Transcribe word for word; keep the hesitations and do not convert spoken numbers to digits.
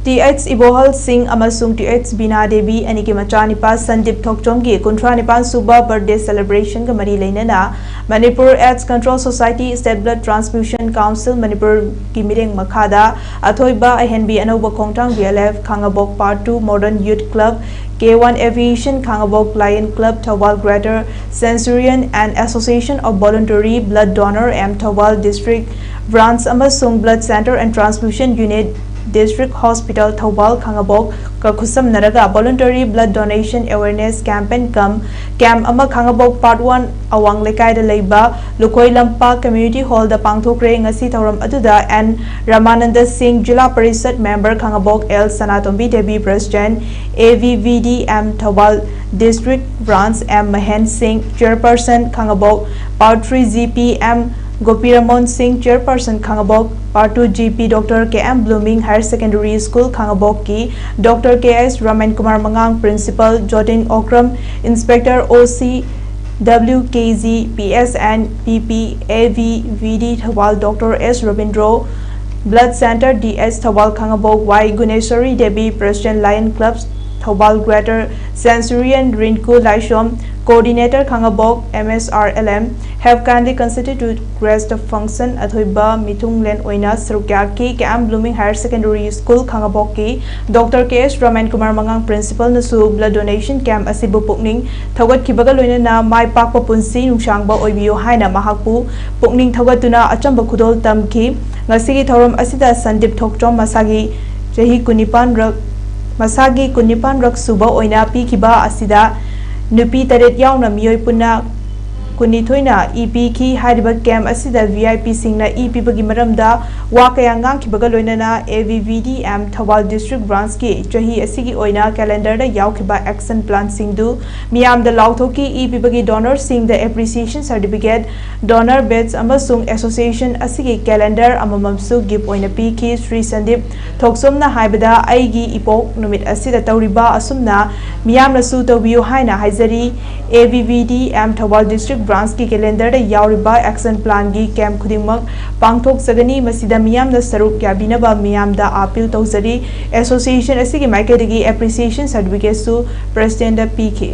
Th Ibohal Singh ꯑꯃꯁꯨꯡ Th Bina Devi ꯑꯅꯤꯒꯤ ꯃꯆꯥꯅꯤꯄꯥ ꯁꯟꯗꯤꯞ ꯊꯣꯛꯆꯣꯝꯒꯤ ꯀꯨꯟꯊ꯭ꯔꯥ ꯅꯤꯄꯥꯟ ꯁꯨꯕ birthday celebrationꯒ ꯃꯔꯤ ꯂꯩꯅꯅ Manipur AIDS Control Society, State Blood Transfusion Council Manipurꯒꯤ ꯃꯤꯠꯌꯦꯡ ꯃꯈꯥꯗ ꯑꯊꯣꯏꯕ ꯑꯍꯦꯟꯕꯤ ꯑꯅꯧꯕ ꯈꯣꯡꯊꯥꯡ B L F Khangabok Part two Modern Youth Club, K one Aviation Khangabok Lion Club Thawal Greater Centurion and Association of Voluntary Blood Donor M Thawal District Branch ꯑꯃꯁꯨꯡ Blood Center and Transfusion Unit District Hospital Thawal ꯈꯥꯉꯕꯣꯛꯀ ꯈꯨꯠꯁꯝꯅꯔꯒ Voluntary Blood Donation Awareness Campaign cum Camp ꯑꯃ ꯈꯥꯉꯕꯣꯛ Part one ꯑꯋꯥꯡ ꯂꯩꯀꯥꯏꯗ ꯂꯩꯕ ꯂꯨꯈꯣꯏ ꯂꯝꯄꯥꯛ Community Hallꯗ ꯄꯥꯡꯊꯣꯛꯈ꯭ꯔꯦ꯫ ꯉꯁꯤ ꯊꯧꯔꯝ ꯑꯗꯨꯗ N Ramananda Singh, Jila Parishad Member Khangabok, L Sanatombi Devi, President, A V V D M Thawal District Branch, M Mahen Singh, Chairperson Khangabok Part three G P, M Gopiramon Singh, Chairperson Khangabok Part two G P, Doctor K M Blooming Higher Secondary School ꯈꯥꯉꯕꯣꯛꯀꯤ Doctor K S Raman Kumar Mangang, Principal, Jotin Okram, Inspector O C W K Z, P S and P P, A V V D Thawal, Doctor S Rabindro, Blood Center, D S Thawal Khangabok, Y Guneswari Devi, President, Lion Club Thawal Greater Centurion, Rinku Laishom, Coordinator Khangabok, M S R L M, have kindly consented to grace the function꯫ ꯑꯊꯣꯏꯕ ꯃꯤꯊꯨꯡꯂꯦꯟ ꯑꯣꯏꯅ ꯁꯔꯨꯛ ꯌꯥꯈꯤ꯫ K M Blooming Higher Secondary School ꯈꯥꯉꯕꯣꯛꯀꯤ Doctor K S Raman Kumar Mangang, Principalꯅꯁꯨ blood donation camp ꯑꯁꯤꯕꯨ ꯄꯨꯛꯅꯤꯡ ꯊꯧꯒꯠꯈꯤꯕꯒ ꯂꯣꯏꯅꯅ ꯃꯥꯏ ꯄꯥꯛꯄ ꯄꯨꯟꯁꯤ ꯅꯨꯡꯁꯥꯡꯕ ꯑꯣꯏꯕꯤꯌꯨ ꯍꯥꯏꯅ ꯃꯍꯥꯛꯄꯨ ꯄꯨꯛꯅꯤꯡ ꯊꯧꯒꯠꯇꯨꯅ ꯑꯆꯝꯕ ꯈꯨꯗꯣꯜ ꯇꯝꯈꯤ꯫ ꯉꯁꯤꯒꯤ ꯊꯧꯔꯝ ꯑꯁꯤꯗ ꯁꯟꯗꯤꯞ ꯊꯣꯛꯆꯣꯝ ꯃꯁꯥꯒꯤ ꯆꯍꯤ ꯀꯨꯟꯅꯤꯄꯥꯟ ꯔꯛ, ꯃꯁꯥꯒꯤ ꯀꯨꯟꯅꯤꯄꯥꯟ ꯔꯛ ꯁꯨꯕ ꯑꯣꯏꯅ ꯄꯤꯈꯤꯕ ꯑꯁꯤꯗ ꯅꯨꯄꯤ ꯇꯔꯦꯠ ꯌꯥꯎꯅ ꯃꯤꯑꯣꯏ ꯄꯨꯟꯅ ꯀꯨꯟꯅꯤꯊꯣꯏꯅ ꯏ ꯄꯤꯈꯤ꯫ ꯍꯥꯏꯔꯤꯕ camp ꯑꯁꯤꯗ V I Pꯁꯤꯡꯅ ꯏ ꯄꯤꯕꯒꯤ ꯃꯔꯝꯗ ꯋꯥ ꯀꯌꯥ ꯉꯥꯡꯈꯤꯕꯒ ꯂꯣꯏꯅꯅ A V V D M Thawal District Branchꯀꯤ ꯆꯍꯤ ꯑꯁꯤꯒꯤ ꯑꯣꯏꯅ calendarꯗ ꯌꯥꯎꯈꯤꯕ action planꯁꯤꯡꯗꯨ ꯃꯤꯌꯥꯝꯗ ꯂꯥꯎꯊꯣꯛꯈꯤ꯫ ꯏ ꯄꯤꯕꯒꯤ donorꯁꯤꯡꯗ appreciation certificate, donor badge ꯑꯃꯁꯨꯡ association ꯑꯁꯤꯒꯤ calendar ꯑꯃꯃꯝꯁꯨ gift ꯑꯣꯏꯅ ꯄꯤꯈꯤ꯫ ꯁ꯭ꯔꯤ ꯁꯟꯗꯤꯞ ꯊꯣꯛꯆꯣꯝꯅ ꯍꯥꯏꯕꯗ, "ꯑꯩꯒꯤ ꯏꯄꯣꯛ ꯅꯨꯃꯤꯠ ꯑꯁꯤꯗ ꯇꯧꯔꯤꯕ ꯑꯁꯨꯝꯅ ꯃꯤꯌꯥꯝꯅꯁꯨ ꯇꯧꯕꯤꯌꯨ ꯍꯥꯏꯅ ꯍꯥꯏꯖꯔꯤ꯫ A V V D M Thawal District ꯕ꯭ꯔꯥꯟꯁꯀꯤ ꯀꯦꯂꯦꯟꯗꯔꯗ ꯌꯥꯎꯔꯤꯕ ꯑꯦꯛꯁꯟ ꯄ꯭ꯂꯥꯟꯒꯤ ꯀꯦꯝꯞ ꯈꯨꯗꯤꯡꯃꯛ ꯄꯥꯡꯊꯣꯛꯆꯒꯅꯤ꯫ ꯃꯁꯤꯗ ꯃꯤꯌꯥꯝꯅ ꯁꯔꯨꯛ ꯌꯥꯕꯤꯅꯕ ꯃꯤꯌꯥꯝꯗ ꯑꯥꯄꯤꯜ ꯇꯧꯖꯔꯤ꯫ ꯑꯦꯁꯣꯁꯤꯌꯦꯁꯟ ꯑꯁꯤꯒꯤ ꯃꯥꯏꯀꯩꯗꯒꯤ ꯑꯦꯄ꯭ꯔꯤꯁꯤꯌꯦꯁꯟ ꯁꯥꯔꯇꯤꯐꯤꯀꯦꯠꯁꯨ ꯄ꯭ꯔꯦꯁꯤꯗꯦꯟꯗ ꯄꯤꯈꯤ꯫